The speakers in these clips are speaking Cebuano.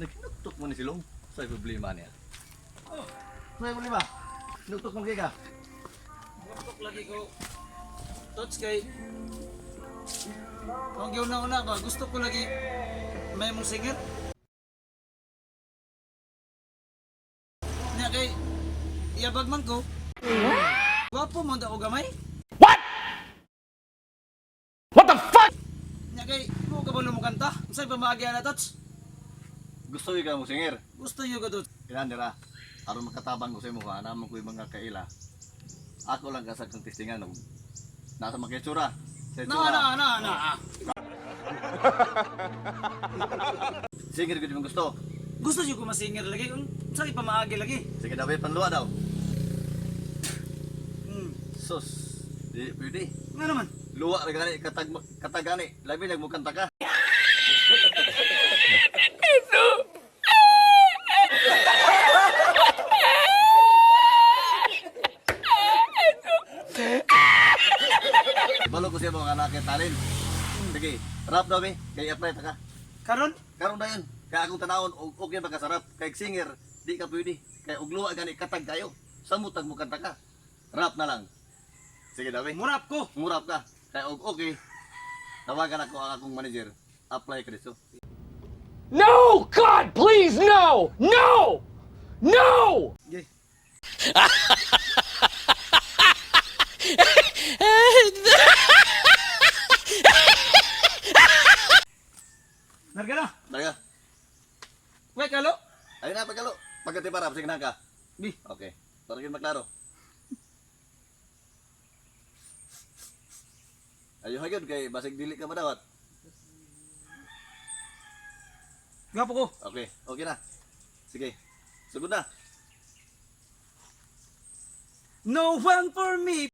Naghinuktok mo ni Silong. Sa'y problema niya. Oh, sa'y problema. Hinuktok mo kay ka. Gusto lagi ko. Tots kay ang una-una ba, gusto ko lagi may mong singer. Nya kay iyabag man ko. Gwapo mo daw gamay. What? What the fuck? Nya kay mo ka ba lumukanta? Unsay pamaagi na, Tots? Gusto ka mo singer. Gusto yo ka, Tots. Ilan nila. Aron makatabang ko sa imo ka, naman ko yung mga kaila. Ako lang kasag kang testingan. Og nasa makitsura. Sa Na itsura. na na na. Singer gud mo gusto. Gusto yo ko masinger lagi. Unsay pamaagi lagi? Sige daw, panluwa daw. Sus, di pwede. Nga naman. Luwa ra gani katag katagani. Labi nagmukanta ka. Balo ko siya mga anak talent. Sige, rap daw mi, kay apply ta ka. Karon Karon dayon, kay akong tanawon og okay ba ka sa rap, kay singer di ka pwede. Kay og luwa gani katag kayo. Samutag mo kanta ka. Rap na lang. Sige daw mi. murap ko. Murap ka. Kaya og okay. Tawagan ako ang akong manager. Apply ka dito. No! God, please, no! No! No! Okay. Narga na. Talaga. Wait, kalo. Ayun na, pagkalo. Pagkati para, sige na ka. Bi. Okay. Para yun maklaro. Ayun ha yun, kay basig dili ka madawat. Gwapo ko. Okay, okay na. Sige. Sugod na. No one for me.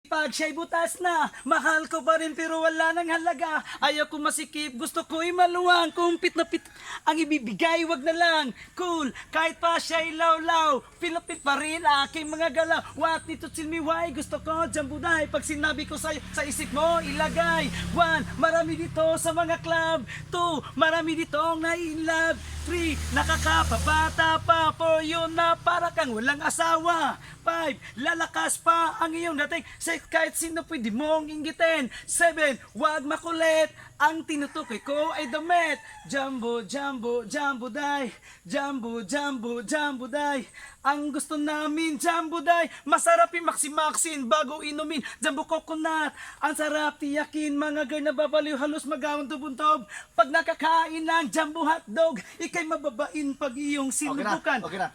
Pag siya'y butas na, mahal ko pa rin pero wala nang halaga. Ayaw ko masikip, gusto ko'y maluwang. Kung pit na pit ang ibibigay, wag na lang. Cool, kahit pa siya'y lawlaw, pilapit pa rin aking mga galaw. What need to tell me why, gusto ko jambuday. Pag sinabi ko sa'yo, sa isip mo ilagay. One, marami dito sa mga club. Two, marami ditong na-in love. Three, nakakapabata pa. Four, yun na para kang walang asawa. Five, lalakas pa ang iyong dating. Six, kahit sino pwede mong inggitin. Seven, wag makulit. Ang tinutukoy ko ay damit. Jumbo, jumbo, jumbo day. Jumbo, jumbo, jumbo day. Ang gusto namin, jumbo day. Masarap yung maksimaksin bago inumin. Jumbo coconut. Ang sarap tiyakin. Mga girl na babaliw halos magawang tubuntob. Pag nakakain ng jumbo hotdog, ikay mababain pag iyong Okay na. sinubukan. Okay na.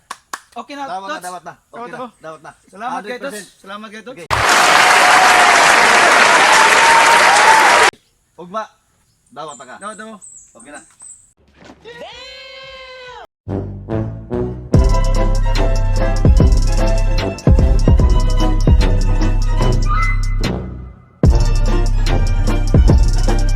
Okay na, Dawat na, Tots. dawat na. Okay Dawat na, ako. dawat na. Salamat kay Tots. 100%. Salamat kay Tots. Okay. Ugma. Dawat na ka. Dawat ako. Okay na. Damn!